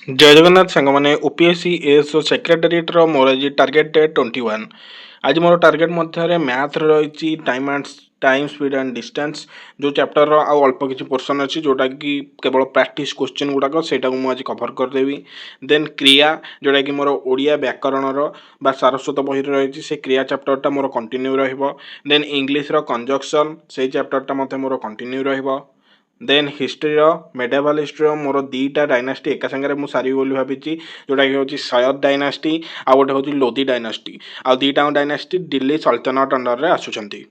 ଜୟ ଜଗନ୍ନାଥ ସାଙ୍ଗମାନେ। OPSC ASO ସେକ୍ରେଟାରିଏଟ୍ର ମୋର ଆଜି ଟାର୍ଗେଟ୍ ଡେଟ୍ 21। ଆଜି ମୋର ଟାର୍ଗେଟ୍ ମଧ୍ୟରେ ମ୍ୟାଥ୍ରେ ରହିଛି time, speed and distance, ଯେଉଁ ଚାପ୍ଟରର ଆଉ ଅଳ୍ପ କିଛି ପୋର୍ସନ୍ ଅଛି, ଯେଉଁଟାକି କେବଳ ପ୍ରାକ୍ଟିସ୍ କୋଶ୍ଚିନ୍ ଗୁଡ଼ାକ, ସେଇଟାକୁ ମୁଁ ଆଜି କଭର୍ କରିଦେବି। ଦେନ୍ କ୍ରିୟା, ଯେଉଁଟାକି ମୋର ଓଡ଼ିଆ ବ୍ୟାକରଣର ବା ସାରସ୍ୱତ ବହିରେ ରହିଛି, ସେ କ୍ରିୟା ଚାପ୍ଟରଟା ମୋର କଣ୍ଟିନ୍ୟୁ ରହିବ। ଦେନ୍ ଇଂଲିଶର କଞ୍ଜକ୍ସନ୍, ସେଇ ଚାପ୍ଟରଟା ମଧ୍ୟ ମୋର କଣ୍ଟିନ୍ୟୁ ରହିବ। ଦେନ୍ ହିଷ୍ଟ୍ରିର, ମେଡିଭାଲ୍ ହିଷ୍ଟ୍ରିର ମୋର ଦୁଇଟା ଡାଇନାଷ୍ଟି ଏକା ସାଙ୍ଗରେ ମୁଁ ସାରିବି ବୋଲି ଭାବିଛି, ଯେଉଁଟାକି ହେଉଛି ସୟଦ ଡାଇନାଷ୍ଟି ଆଉ ଗୋଟେ ହେଉଛି ଲୋଦି ଡାଇନାଷ୍ଟି। ଆଉ ଦୁଇଟା ଡାଇନାଷ୍ଟି ଦିଲ୍ଲୀ ସଲତନତ ଅଣ୍ଡରରେ ଆସୁଛନ୍ତି।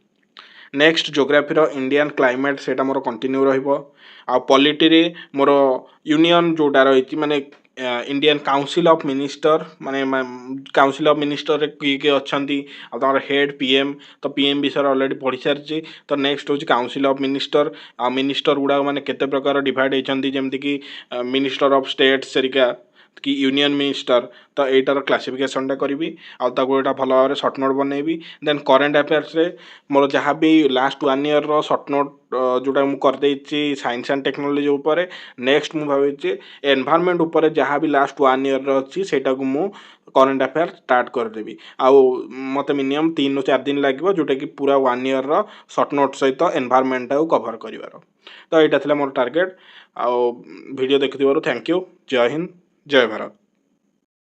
ନେକ୍ସଟ ଜୋଗ୍ରାଫିର ଇଣ୍ଡିଆନ୍ କ୍ଲାଇମେଟ୍, ସେଇଟା ମୋର କଣ୍ଟିନ୍ୟୁ ରହିବ। ଆଉ ପଲିଟିରେ ମୋର ୟୁନିୟନ୍ ଯେଉଁଟା ରହିଛି, ମାନେ ଇଣ୍ଡିଆନ୍ କାଉନସିଲ୍ ଅଫ୍ ମିନିଷ୍ଟର, ମାନେ କାଉନସିଲ୍ ଅଫ୍ ମିନିଷ୍ଟରରେ କିଏ କିଏ ଅଛନ୍ତି ଆଉ ତାଙ୍କର ହେଡ଼୍ ପିଏମ୍। ତ ପିଏମ୍ ବିଷୟରେ ଅଲରେଡ଼ି ପଢ଼ି ସାରିଛି। ତ ନେକ୍ସଟ ହେଉଛି କାଉନସିଲ୍ ଅଫ୍ ମିନିଷ୍ଟର ଆଉ ମିନିଷ୍ଟର ଗୁଡ଼ାକ ମାନେ କେତେ ପ୍ରକାର ଡିଭାଇଡ଼ ହେଇଛନ୍ତି, ଯେମିତିକି ମିନିଷ୍ଟର ଅଫ୍ ଷ୍ଟେଟ୍ସ ହେରିକା କି ୟୁନିୟନ୍ ମିନିଷ୍ଟର। ତ ଏଇଟାର କ୍ଲାସିଫିକେସନଟା କରିବି ଆଉ ତାକୁ ଏଇଟା ଭଲ ଭାବରେ ସର୍ଟ ନୋଟ୍ ବନେଇବି। ଦେନ୍ କରେଣ୍ଟ ଆଫେୟାର୍ସରେ ମୋର ଯାହା ବି ଲାଷ୍ଟ ୱାନ୍ ଇୟର୍ର ସର୍ଟ ନୋଟ୍ ଯେଉଁଟା ମୁଁ କରିଦେଇଛି ସାଇନ୍ସ ଆଣ୍ଡ ଟେକ୍ନୋଲୋଜି ଉପରେ, ନେକ୍ସଟ ମୁଁ ଭାବିଛି ଏନଭାରମେଣ୍ଟ ଉପରେ ଯାହା ବି ଲାଷ୍ଟ ୱାନ୍ ଇୟର୍ର ଅଛି, ସେଇଟାକୁ ମୁଁ କରେଣ୍ଟ ଆଫେୟାର୍ ଷ୍ଟାର୍ଟ କରିଦେବି। ଆଉ ମୋତେ ମିନିମମ୍ 3ରୁ 4 ଦିନ ଲାଗିବ, ଯେଉଁଟାକି ପୁରା ୱାନ୍ ଇୟର୍ର ସର୍ଟ ନୋଟ୍ ସହିତ ଏନଭାରମେଣ୍ଟଟାକୁ କଭର୍ କରିବାର। ତ ଏଇଟା ଥିଲା ମୋର ଟାର୍ଗେଟ୍। ଆଉ video ଦେଖିଥିବାରୁ thank you. Jay Hind, Jay Bharat.